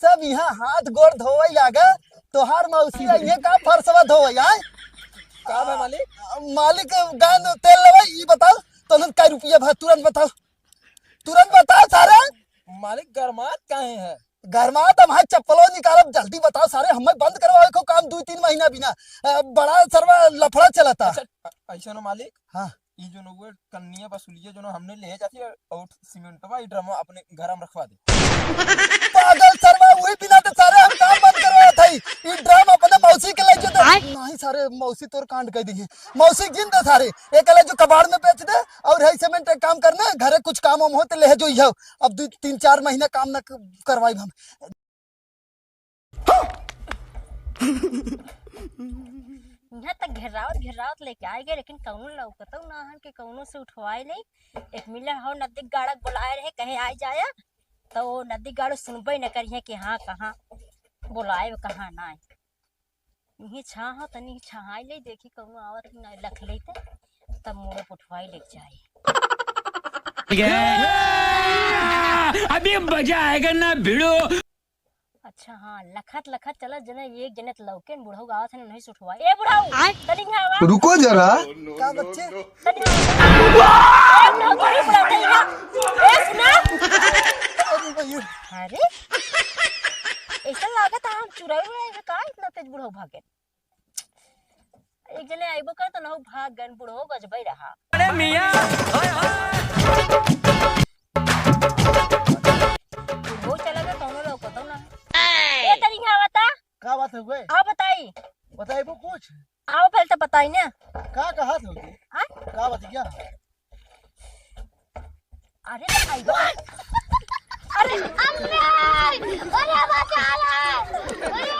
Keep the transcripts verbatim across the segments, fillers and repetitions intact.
सब यहाँ हाथ गोड़ धोवै लागे, तोहार मौसी आई है का फरसवा धोवै आए? का बा मालिक? मालिक, गान तेल लेवै, ई बताओ, तोहन कै रुपया भा, तुरंत बताओ, तुरंत बताओ सारे। मालिक, गरमात काहे है? गरमात हम है, चप्पलो निकालब, जल्दी बताओ सारे, हमें बंद करवावे को काम दू तीन महीना बिना। अ, बड़ा सरवा लफड़ा चलता। अच्छा, अ-, ऐसा ना मालिक, हाँ। ई जो नौवे कन्निया बसुलिया जो ना हमने ले जाती है और सीमेंटवा ई ड्रम अपने घर में रखवा दे। पागल सरवा, वही बिना तो सारे हम काम बंद करवाए थे। ई ड्रम अपने मौसी के ले जो दे। आय। नहीं सारे, मौसी तोर कांड कर दी है। मौसी गिन दे सारे, एक ले जो कबाड़ में बेच दे और है सीमेंट एक काम करना, घरे कुछ काम वाम हो तो ले जो यह। अब दू तीन चार महीना काम न क-, करवाई हम। यहाँ तक घेरावत घेरावत लेके आए गए, लेकिन कौनो लौकतौ ना हन कि कौनो से उठवाए नहीं। एक मिले हो नदी गाड़क बुलाए रहे, कहे आए जाया, तो वो नदी गाड़ो सुनबे न करिए कि हाँ कहाँ बुलाए, कहाँ ना आए। इहे छाह तनी छहाई ले, देखी कौनो आवत कि ना, लख लेते, तब मुड़े उठवाई ले जाए। अभी मजा आएगा ना भिड़ो। अच्छा हाँ, लखत लखत चला जना, एक जने त लौके न बुढ़ऊ गावत है, नहीं से उठवा। ए बुढ़ऊ, आय। तनी यहाँ आवा। रुको जरा। का बच्चे? तनी यहाँ आवा। ए बुढ़ऊ, तनी यहाँ आवा। ए सुना। अरे भैया। अरे, ऐसा लागत है हम चुराई उड़ाई में का इतना तेज बुढ़ऊ भागे? एक जने आइबो कर तो नहु भाग गन, बुढ़ऊ गजबई रहा। अरे मियाँ, बुढ़ऊ चला गया, कौनो लौकतो ना। ए, तनी यहाँ बता। का बात है बे? आओ बताई। बताइबो कुछ? आओ पहले तो बताई ना। का कहत हो तू? हाँ? का बतिया? अरे, आई बा। अरे, अम्मे! अरे, बचा ले! अरे!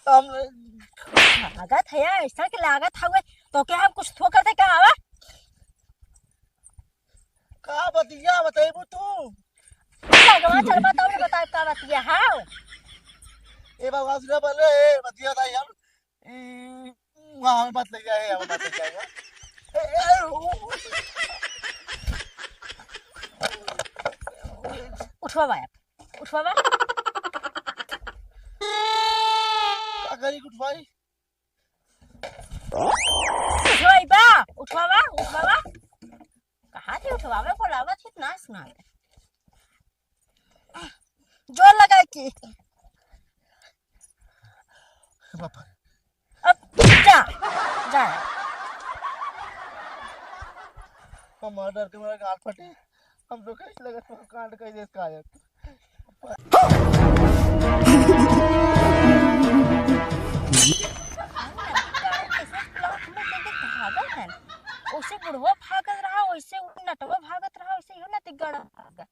हम लागत है यार, ऐसा के लागत हवे, तो क्या हम कुछ ठोकर दे का आवा? का बतिया बताइबू तू? लगवा चल बताओ रे, बताओ का बतिया हाव? ए बाबा, सुना बोले, ए बतिया बताई हम। ए, वहाँ हमें मत ले जाए, हमें मत ले जाएगा। ए, ए, उ, उ। उठवा बाया, उठवा बा। का करी उठवाई? उठवाई बा, उठवा बा, उठवा बा। कहाँ से उठवावे, बोलावत ही ना सुनावे। जोर लगाई के। बाप रे। अब जा, जा। हमार डर के मेरा गाल फटे। हम तो कैसे लगा तो कांड कर दे इसका यार। भागल है। ओसे बुढ़वा भागत रहा, ओसे उ नटवा भागत रहा, ओसे इहो नतिगड़ा भागा।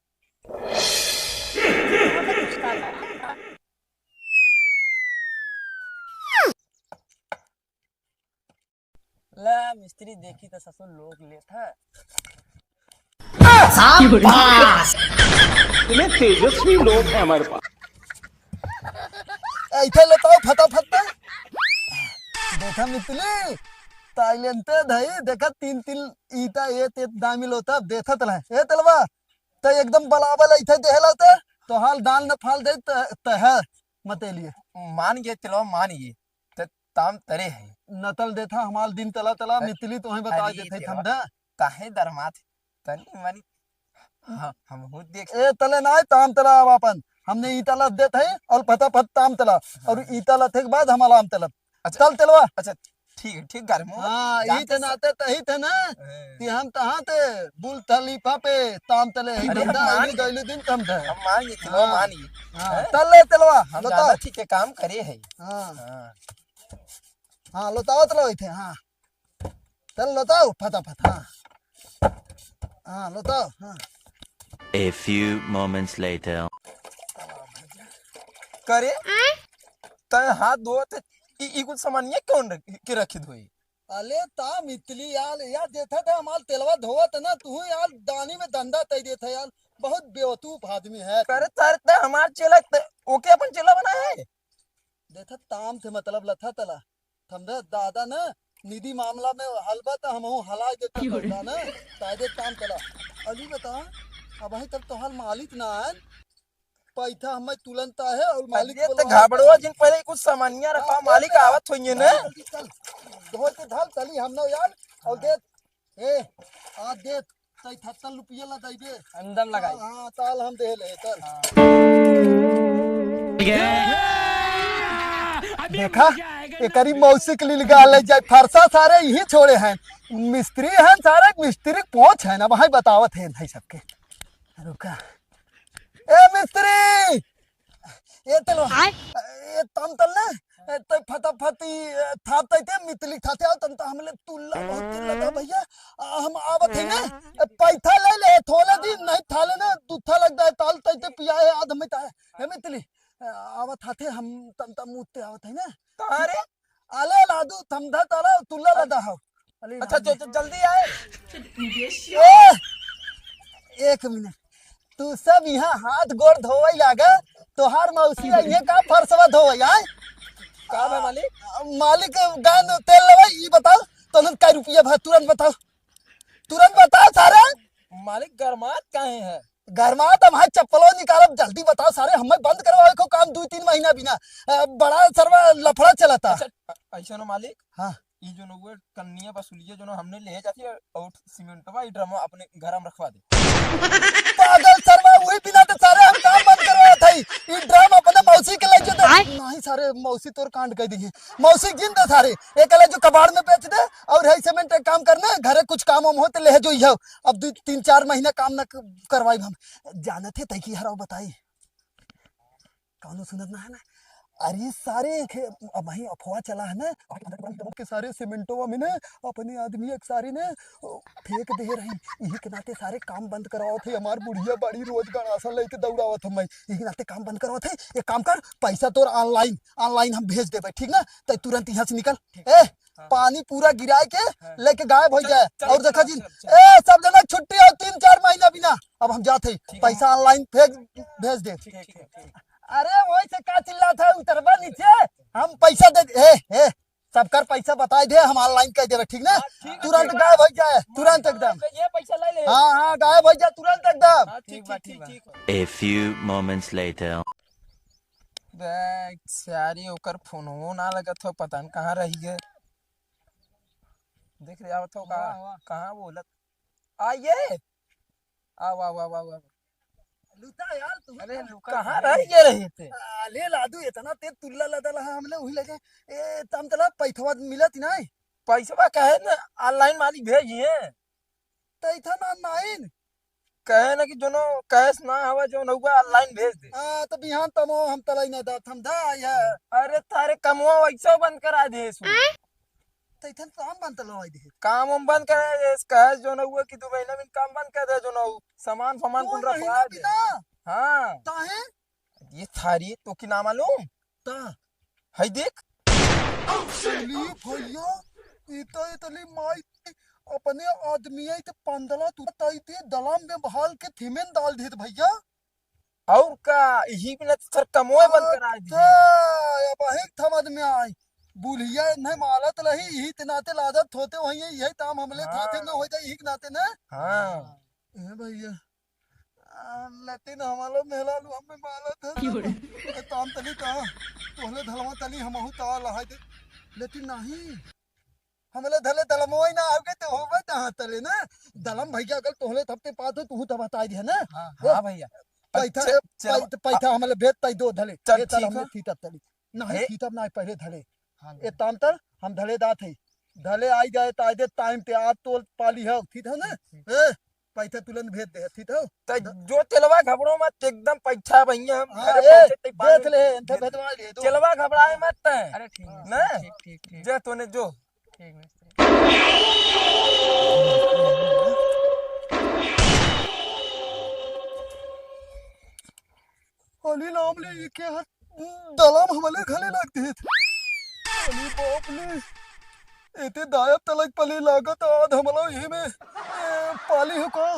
ला मिस्त्री देखी तो ससुर लोग लेत है। शाबाश! इतने तेजस्वी लोग हैं हमारे पास। ऐसे लेता हूँ फटाफट। देखा मितली, ताइलेंटे धई, देखा तीन तीन ईटा ये ते दामिल होता, अब देखत रहे। ए तेलवा, त एकदम बलाबल ऐथे देहला त, तो हाल दाल न फाल दे त, त है मते लिए। मान गए तेलवा, मान गए। त ताम तरे है। नतल देथा हमाल दिन तला तला, अरे, मितली तोहे बता अरे देथे तेलवा, थमदा। काहे दरमात? तनी मनी, हाँ, हम हो देख। ए तले ना, ताम तला अब अपन। हमने ई तला देत है और फटाफट ताम तला। हाँ। और ई तला थे के बाद हम आराम तलब। अच्छा। चल तेलवा। अच्छा, ठीक है, ठीक घर में। हाँ, जान ई ते तो स- नाते तही थे ना, हाँ। कि हम तहाँ ते बुल थलीफा पे ताम तले ही अरे, बंदा, हम मान अइली गए। गइली दिन तम थे। हम मान गए, चलो, हाँ। मान गए। हाँ, हैं? तल ले तेलवा, हम बताओ। ज्यादा ठीक है, काम करे है। हाँ। हाँ। हाँ, लोताओ तेलवा इथे, हाँ। तल लोताओ, फटाफट, हाँ। हाँ, लोताओ, हाँ। A few moments later. करे? आय? तय हाथ धोत, ई, ई कुछ सामान ये कौन रख, के रखी धोई? अले ता मितली याल, या देखा था हमार तेलवा धोवत ना, तू याल दानी में धंधा तय देत है याल, बहुत बेवकूफ आदमी है। करे तार ते हमार चेला, ते ओके अपन चेला बना है? देखा ताम थे मतलब लथा तला, थमरे दादा ना निधि मामला में हलबा त हमहू हलाए देते की हो रे? पैसा ना, तायदे ताम तला। अली बता, अब वहीं तक तोहार मालिक ना आयल, पैसा हमें तुरंत आहे और मालिक अरे, बोलवा ते घबड़ो जिन, पहले कुछ सामानिया रखा, हाँ, मालिक चल, आवत होइए ना। जल्दी चल, धो के धल, चली हम ना यार, और दे, ए, आ दे, तई थत्तल रुपया ला दइबे। अंदर लगाई। हाँ, हाँ, ताल हम दे ले, चल। हाँ। देखा, एकरी मौसी के लिए गा ले जाए, फरसा सारे यही छोड़े हैं। मिस्त्री हैं सारे, मिस्त्री के पहुँच है ना, वहाँ बतावत है भाई सबके। रुका। ए मिस्त्री! ए तेलवा। आय? ए तम तल ने? ए तै फटाफटी, ए, थाप तै ते मितली थाते आओ, तम त हमले तुल्ला बहुत तुल्ला था भैया। आ, हम आवत है ने? ए, पैथा ले ले, थोले दिन नहीं थाले ने, दुथा लग जाए, ताल तै ते पिया है, आध में ता है। ए मितली, ए, आवत हाथे हम तम तम मुत्ते आवत है ने? तारे? आले लादू, थमधा ताला, तुल्ला लदा हो। अली अच्छा, राम। जो, जो जल्दी आए। ए, एक मिनट, तू सब यहाँ हाथ गोड़ धोवई लागा, तोहार मौसी आई है का फरसवा धोवई आए? का बा मालिक? मालिक गान तेल लेवई, ई बताओ, तोहन का रुपया भा, तुरंत बताओ, तुरंत बताओ सारे। मालिक गरमात काहे है? गरमात हम है, चप्पलो निकालब, जल्दी बताओ सारे, हमें बंद करवावे को काम दो तीन महीना बिना। अ, बड़ा सरवा लफड़ा चलता। अच्छा, अ-, ऐसा ना मालिक, हाँ। ई जो नौवे कन्निया बसुलिया जो ना हमने ले जाती है और सीमेंटवा ई ड्रम अपने घर में रखवा दे। पागल सरवा, वही बिना तो सारे हम काम बंद करवा थे। ई ड्रम अपने मौसी के ले जो दे। आय? नहीं सारे, मौसी तोर कांड कर दी है। मौसी गिन दे सारे, एक ले जो कबाड़ में बेच दे और है सीमेंट एक काम करना, घरे कुछ काम वाम हो तो ले जो इहो। अब दो तीन चार महीना काम न क-, करवाई हम। जानत है तै की हराव बताई। कौनो सुनत ना है ना। अरे सारे खे-, अब वहीं अफवाह चला है ना, के सारे सीमेंटवा में ना अपने आदमी एक सारे ने फेंक दे रही। यही के नाते सारे काम बंद करावत है। हमार बुढ़िया बड़ी रोज गणासा लेके दौड़ावत हम, यही के नाते काम बंद करावत है। एक काम कर, पैसा तोर ऑनलाइन, ऑनलाइन हम भेज देबे, ठीक ना? तै तुरंत यहाँ से निकल। ठीक। ए, हाँ। पानी पूरा गिराए के हाँ। लेके गायब हो चल, जाए। चल, और चल, देखा जिन, चल, चल। ए, सब जना छुट्टी हो तीन चार महीना बिना। अब हम जात है, ठीक है। पैसा ऑनलाइन भेज, भेज दे। ठीक, ठीक, ठीक। अरे वही से का चिल्ला था, उतरबा नीचे, हम पैसा दे, ए, ए, सबकर पैसा बताई दे, हम ऑनलाइन कर देबे, ठीक ना? हाँ, ठीक है, तुरंत ठीक है। गायब हो जाए, तुरंत एकदम। ये पैसा ले ले। हाँ, हाँ, गायब हो जाए तुरंत एकदम। हाँ, ठीक, ठीक बा, ठीक, ठीक, ठीक बा। ठीक। A few moments later. देख, सारी ओकर फोनवो ना लगत हो, पता न कहाँ रही है। देख रे, आवत हो का? वाह, वाह। कहाँ बोलत? आइए। आ, वाह, वाह, वाह, वाह। लुता यार, तू अरे, लुका कहाँ रह गए रहे थे? अले लादू, इतना तेज तुल्ला लदल है, हमले वही लगे। ए, तम तला पैथवा मिलत ही नहीं। पैसवा कहे न, ऑनलाइन मालिक भेजिए। तो इतना नाइन। कहे ना कि जोनो कैश ना हवा, जो नौवा ऑनलाइन भेज दे। हाँ, तो बिहान तमो हम तलाई ना दात हम दा आया। अरे, तारे कमवा वैसे बंद करा दे सु। तो इथन काम बंद तलवाई दे। काम हम बंद करा दे, कहे जो नौवा कि दो महीना में काम बंद कर दे, जो नौ सामान, सामान दो कुल महीना रखवा दे। बिना? हाँ। काहे? ये थारी तो की ना मालूम? ता। है देख। अरे भैया, इता इतली माई अपने आदमी आई ते पंदला तू ताई ते दलाम में बहाल के थीमेन डाल देत भैया। और का, यही बिना तो सर कमोए बंद करा दिए। अच्छा, अब एक थमद में आई। बुढ़िया इन्हें मालत रही, यही ते नाते लादत होते वही है, यही ताम हमले हाँ। थाते न हो जाए, यही के नाते न। हाँ। ए भैया, आ, लेकिन हमारो मेहरारू हमें मालत है, क्यों रे? ए, ताम तली ता, तोहले धलवा तली हमहू ता लहाई दे। लेकिन नहीं, हमले धले दलमोई ना आवगे तो होबे तहाँ तले ना। दलम भैया अगर तोहले थपते पात हो, तू तो बताई दे ना। हाँ, वो हाँ भैया। पैथा, चल, चल, पै-, पैथा हमले भेज ताई दो धले। चल, ए, तल ठीक हमले है। थी तब तली। नहीं, ए? थी तब ना पहले धले। हाँ, ए, ताम तर हम धले दात है। धले आई जाए ताई दे टाइम पे, आज तो पाली है, ठीक है ना? ठीक, ठीक। ए, पैसा तुरंत भेज दे, ठीक है? तो जो तेलवा घबड़ो मत, एकदम पैसा भैया हम हाँ, घरे ए, पहुंचे तक पानी देख ले, इनसे भेजवा ले, दो। तेलवा घबड़ाए मत तै। अरे ठीक है, ना? ठीक, ठीक, ठीक, ठीक। जे तूने जो। ठीक मिस्त्री। अली नाम ले, ये क्या है? दलाम हमले घले लाग देत। अली बाप ले। एते दायब तलक पले लागत आद हमला यही में, ए, पाली हो का?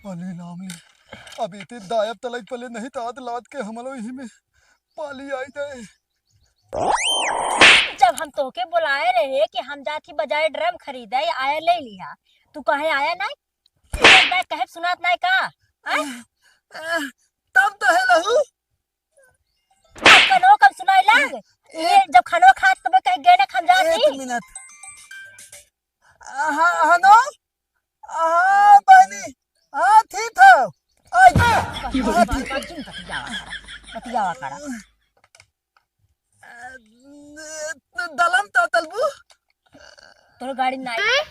अली नाम ले। अब एते दायब तलक पले नहीं तो आद लाद के हमला यही में पाली आई जाए। जब हम तोहके बोलाए रहे कि हम जात ही बाजारे ड्रम खरीदे, आया ले लिहा, तू कहे आया नहीं? सुनात नाहीं का? हैं? आ, आ, तब तो है लहू। अब कनो कम सुनाई लाग। ए- ये जब खानो खात तब कहीं गए ना खन जात एक नहीं। मिनट। हाँ, हनो? हाँ, बहनी। हाँ, ठीक है। आई। बस, हाँ, बस, ठीक। बस, जिन बतियावा करा। बतियावा करा। अ, दलम तो तलबू? तोर गाड़ी ना आई।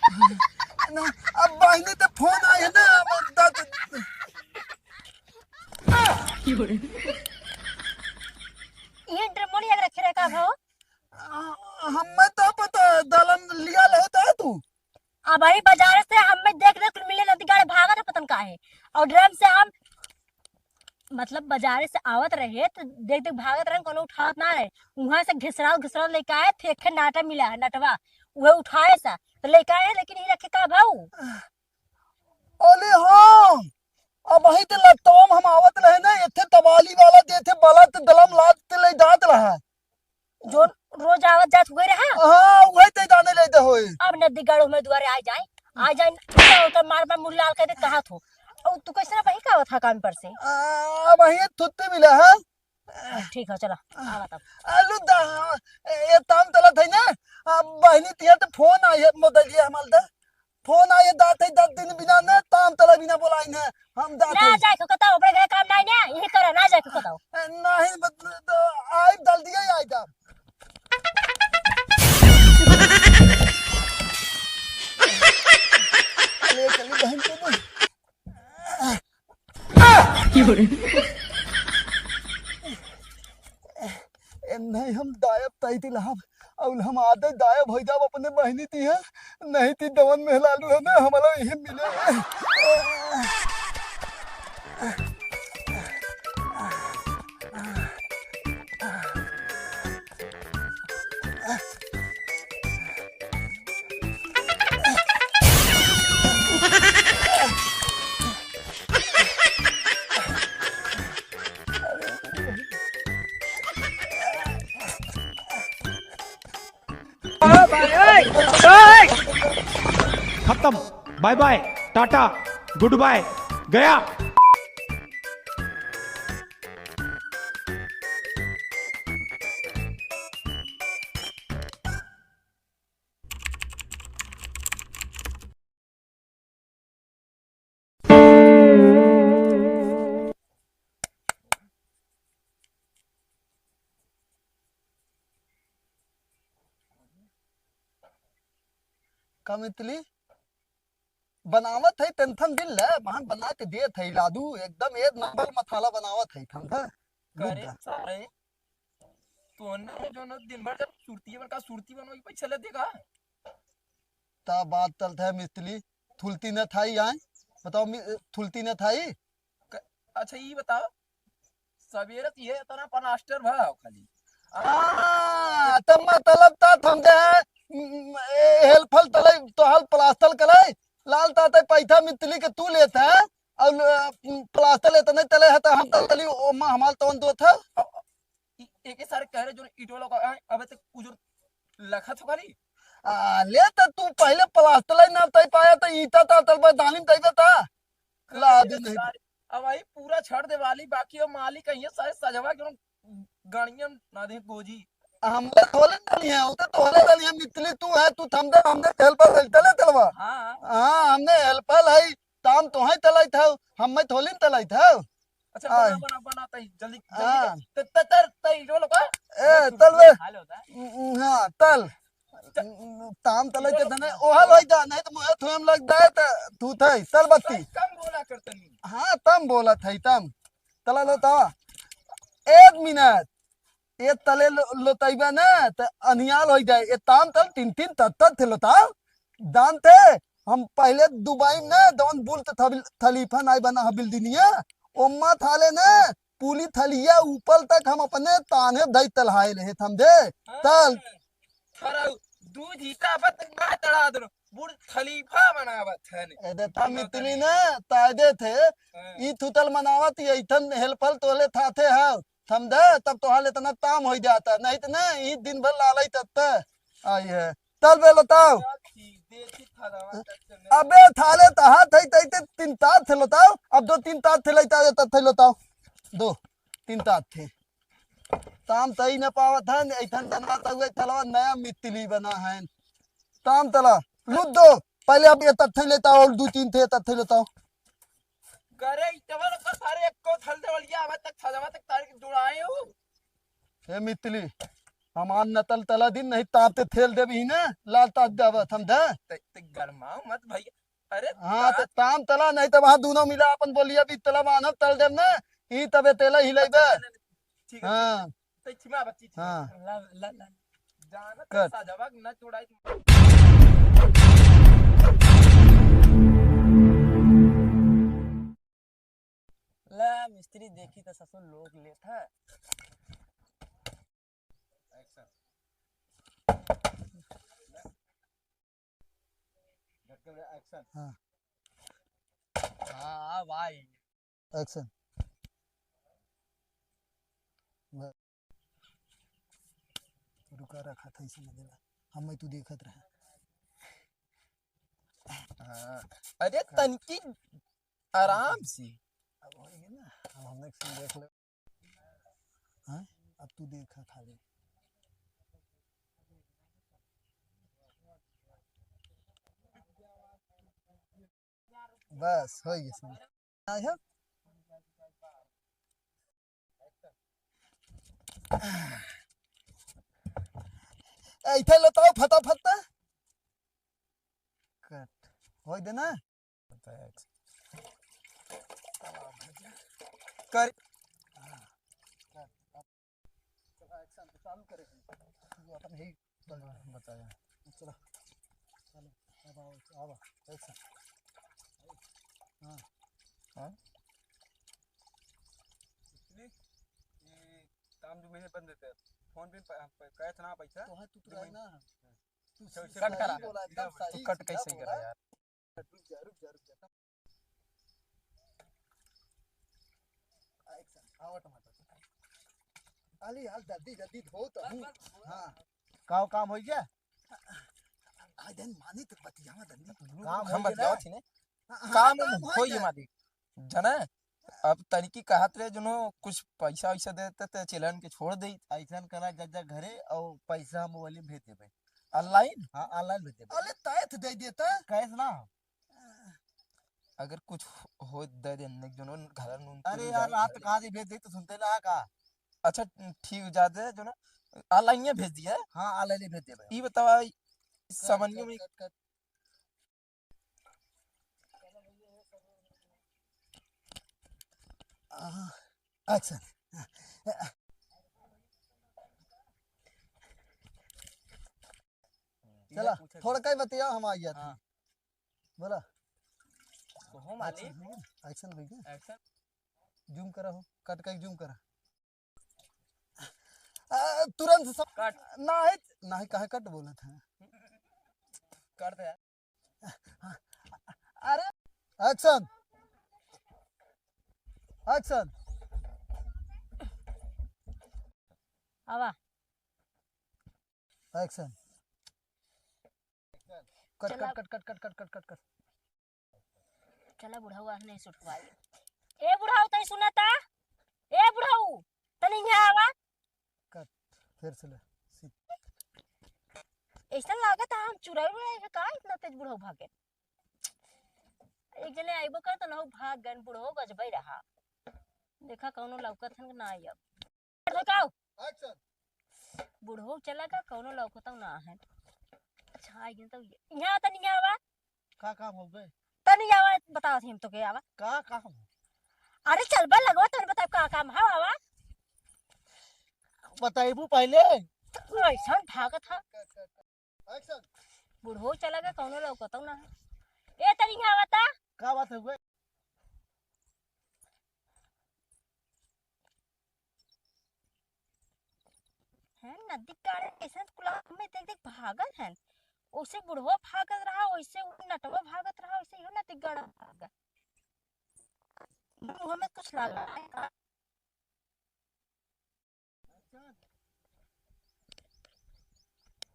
ना, अब बहनी तो फोन आई है ना, अब दा-, ये ड्रमोनी अगर रखे रहे का भाव? अ, हमें तो पता, दलम लिया ले होता है तू। अब वही बाजार से हमें देख देख मिले नदी गाड़े भागत है पतन का है। और ड्रम से हम, मतलब, बाजारे से आवत रहे तो देख देख भागत रहे, कोनो उठावत ना रहे। वहां से घिसराल घिसराल लेके आए थे, एक ठे नाटा मिला है, नटवा, वह उठाए सा तो लेके आए, लेकिन ये रखे का भाऊ? अरे हाँ, अब वही तो लत्तवा में हम आवत रहे ना, एक ठे तबाली वाला जे थे बलत दलम लाद ते ले जात रहा। जो रोज आवत जात हुए रहा? हाँ, वही ते जाने ले दे होए। अब नदी गाड़ो में दुआरे आ जाए, आ जाए, तो, तो मार मार मुड़ी लाल कर दे कहा थो। और तू कैसे ना वही का आवत हा काम पर से? आ, अब वही थुत्ते मिला है। ठीक है, चलो, आवा तब। आलू दा, ए, ए, ताम तला थे ना, आ, बहनी तिया तो फोन आई है, मोदलिया हमाल दा। फोन आई है, दा थे दस दिन बिना ना, ताम तला बिना बोलाई ना, हम दा ना थे। जाए को कताओ, अपने घर काम नहीं ना, यही करा, ना जाए को कताओ। ए, नहीं, बत-, तो आई दल दिया, आई दा। ले चली बहन को दे। ए, नहीं, हम दायब तई ती लहब, और हम आदे दायब हो जाब अपने बहनी ती है, नहीं ती दवन में लालू है ना, हमारा यही मिले। खत्म, bye bye, tata, good bye, गया। का मितली? बनावत है, tension जिन ले, बहन बना के देत है, लादू एकदम एक नंबर मसाला बनावत है, समझा? करे गुद्दा। सारे, तोहने जो न दिन भर जब सुरती बन का सुरती बनवाई पे चले देगा। ता बात चलत है मिस्त्री, थुलती न थाई आए, बताओ मि-, थुलती न थाई। क-, अच्छा ई बताओ, सवेरे से ये इतना प्लास्टर भरा हो खाली। आ, त मतलब ता हम दे, म, ए, हेल्पल तले, तो हल प्लास्टर करे, लाल ताते पैसा मितली के तू लेत है, और, अ, प्लास्टर लेत नहीं तले है, तो हम तो तली, ओ माँ, हमाल तवन दोत है। अ, अ, इ-, एके सारे कह रहे जो ईटो लोग आए, अबे तक उजर लखत हो खाली। आ, ले तो तू पहले प्लास्टर ही ना तय पाया, तो ईटा ता तल पर दानिम तय बता। ला अरे दे नहीं। सारे, अब भाई पूरा छड़ देवाली बाकी हो, मालिक कहिए सारे सजवा के गणियम ना दे गोजी। हमने तोले तली है, उते तोले तली है, मितली तू है, तू थम दे, हमने हेल्पल है, तले तलवा। हाँ। हाँ, हमने हेल्पल है, ताम तो है तलाई था, हम में थोली न तलाई था। अच्छा, आय। बना, बना, बना, तई, जल्दी, जल्दी हाँ। कर। त-, त-, तर, तई, जो लोग, हाँ। ए, बहुत तल बे। सुर्ती हाल होता है। न-, न-, हाँ, तल। च-, ताम तले के धने, ओहल होई जा, नहीं तो मुहे थोएम लग जाए, त तू थे, तल बत्ती। कम बोला कर तनी। हाँ, तम बोला थे, तम। तला लो ता। एक मिनट। ए तले लो-, लोतइबा न, त अनियाल होइ जाए। ए ताम तल तीन तीन तत्तर थे लोता। दान थे, हम पहले दुबई में जौन बुर्ज थबी-, खलीफा नाई बना ह बिल्डिंगिया, ओम्मा थाले न, पूली थलिया ऊपर तक हम अपने ताने दई तलहाए रहे, समझे? हाँ, तल। थरऊ, दूध ईटा बत ना तड़ा दरो, बुर्ज खलीफा बनावत हन। ए दे, थम इतनी न, तायदे थे, हाँ। ई थुतल मनावत, ये इथन हेल्पल तोले थाथे हाव। समझे? तब तोहार इतना ताम होइ जाता, नहीं तो ना, ई दिन भर लालई तत्ता। आई है। तल बे लोताओ। देखी थलवा तक से नहीं। अबे थाले तहा थई तई ते तीन तात थे लोताओ, अब दो तीन तात थे लेता, ये तात थे लोताओ, दो तीन तात थे। ताम तई न पावत है, ऐठन बनवा तउए थलवा नया मित्तली बना है। ताम तला, लुद्दो, पहले अब ये तत्थे लेता और दो तीन थे तत्थे लेता। करे इतवन का सारे एक को थल देवलिया, अब तक थलवा तक तारीख जुड़ाए हो। हे मित्तली, हमार नतल तला दिन नहीं ताप ते थेल देबी ही ना, लाल ताप देबा थम दे। ते, ते गरमाओ मत भैया। अरे हाँ, ता- ते ताम तला नहीं तो वहाँ दोनों मिला अपन बोलिया भी तला बान्हब तल देब ना, ई तबे तेला हिलाइबे। ठीक है, हाँ। ठीक है। तो छिमा बच्ची, छिमा। हाँ। ला, ला, ला। जाना तो कट। साजवा के ना चुड़ाई। ला, मिस्त्री देखी तो ससुर लोग लेत है। Action। झटके में action। हाँ। हाँ, भाई। Action। ब-, रुका रखा था इसी में देना। हम मैं तू देखत रहा। हाँ। अरे तनकी आराम से। अब होई ना, अब हम action देख ले। हाँ? अब तू देखा खाली। बस, हो गया सीन। आय हो? ऐठे लेताओ फटाफट ता। कट। होई देना? कर। चला, action तो चालू करे। तू अपन ही बताया। चला। चलो, अब आओ, आओ, action। हाँ। हाँ? इसलिए ये काम जो मैंने बंद देते हैं। फोन पे प-, प-, कहे था ना पैसा। तो है, तू तो जो है मैं ना। तू चल, सही कट करा। बोला, एकदम तू सही, कट सीधा कैसे बोला। करा यार? रुक जा, रुक जा, रुक जा। आ, एक सेकंड, आवा टमाटर। अरे यार, जल्दी, जल्दी धो तो हूँ। हाँ। का काम हो गया? आ, देन मानी तो बतियावा जल्दी। काम हम हो गया बतियावा ना? थी ने। हाँ, हाँ, काम काम हो होई गया। मालिक। जाना? अब तनिकी कहत रहे, जोनो कुछ पैसा वैसा देते, ते चलन के छोड़ दे। ऐसन करा, जा, जा घरे और पैसा हम मोबाइल में भेज देबे। Online? हाँ, online भेज देबे। अरे, तय तो दे देता। Cash ना? अगर कुछ हो, दे दे, नहीं, जोनो घर नून अरे तेल यार, जाए रात घर। का दे भेज दे तो सुनते ना का? अच्छा, ठीक, जा दे, जोनो online ही भेज दिया। हाँ, online ही भेज देबे। ई बतावा, कट, समनियो कट, में कट, कट। आह, action। चला, थोड़ा कहीं बतिया, हम आ गया था। हाँ। बोला। कहो मालिक। Action हो गया? Action हो गया? Action। Zoom करा हो, कट कहीं zoom करा। आ, तुरंत सब कट। नाही, नाही, काहे कट बोलत है? कर दे यार। अरे, action, action। आवा। Action। कट, चला। Cut, cut, cut. चला बुढ़ऊ, आज नहीं सुटवाई। ए बुढ़ऊ, तई सुना ता? ए बुढ़ऊ, तनी यहाँ आवा। कट, फिर से ले। सीख। ऐसा लागत है हम चुराई उड़ाई है का, इतना तेज बुढ़ऊ भागे। एक जने आइबो कर तो नहु भाग गन, बुढ़ऊ गजबई रहा। देखा कौनो लौकत हन ना आई अब। रुकाओ। Action। बुढ़ऊ चला गया, कौनो लौकतौ ना है। अच्छा, आ गया तो ये। यहाँ तनी यहाँ आवा। का काम हो गए? तनी आवा, बताओ थी हम तो के आवा। का काम? अरे चल बा लगवा, तनी बताओ का काम है, आवा। बताइबू पहले। तो ऐसा भागत है। Action। बुढ़ऊ चला गया, कौनो लौकतौ ना है। ए, तनी यहाँ आवा ता। का बात है हुए? हैं, नदी काड़े ऐसन कुला में देख देख भागत हैं। ओसे बुढ़वा भागत रहा, ओसे उ नटवा भागत रहा, ओसे इहो नदी काड़ा भागत। मुँह में कुछ लगा है का?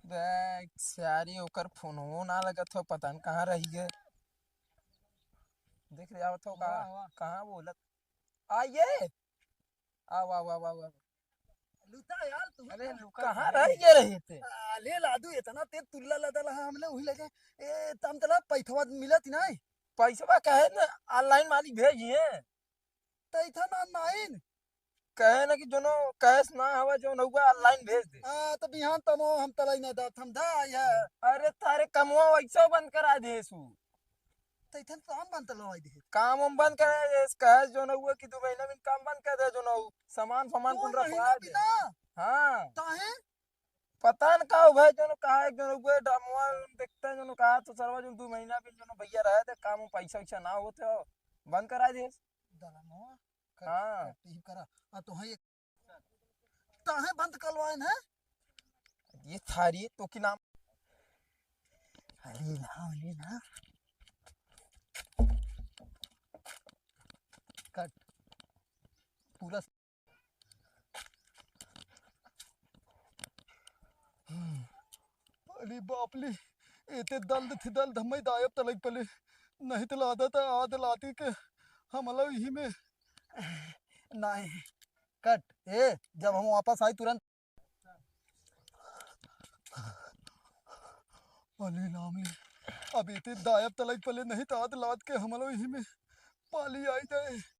देख, सारी ओकर फोनवो ना लगत हो, पता न कहाँ रहि गए। देख रे, आवत हो का? वाह, वाह। कहाँ बोलत? आइए। आओ, आओ, आओ, आओ, आओ। लुता यार, तू अरे, लुका कहाँ भाई। रहि गए रहे थे? अरे लादू, इतना तेज तुल्ला लदल है हमने, वही लगे। ए, तम तला पैथवा मिलत नहीं? पैसवा कहे न, online मालिक भेजिए। त इथा ना नाइन। कहे न कि जोनो cash ना हवा, जोन हुआ online भेज दे। हाँ, त बिहान तमो हम तलाई ना दात, हम दा आया। अरे, तारे कमवा वैसे बंद करा दे सु। त इथन काम बंद तलवाई दे। काम हम बंद करा दे, कहे जोन हुआ कि दो महीना में काम बंद कर दे, जोन हु सामान, सामान दो कुल महीना रखवा दे। बिना? हाँ। काहे? पता न का हो भाई, जोन कहा है, जोन हुआ डमवा देखते हैं, जोन कहा तो सरवा जोन दो महीना भी जोन भैया रहे थे, काम में पैसा वैसा ना होते हो, बंद करा दे। दलमवा, कट, हाँ। कट, यही करा। आ, तो है एक, ताहे बंद करवाए न? ये थारी तो की नाम? अरे ना, अरे ना। कट। पूरा। अरे बाप ले, एते दल्द थी दल्द हमें दायब तलक पले, नहीं तो लादा था आद लाती के हमला यही में। नहीं, कट, ए, जब हम वापस आई तुरंत। अली नाम ले, अब एते दायब तलक पले नहीं तो आद लात के हमला यही में पाली आई जाए।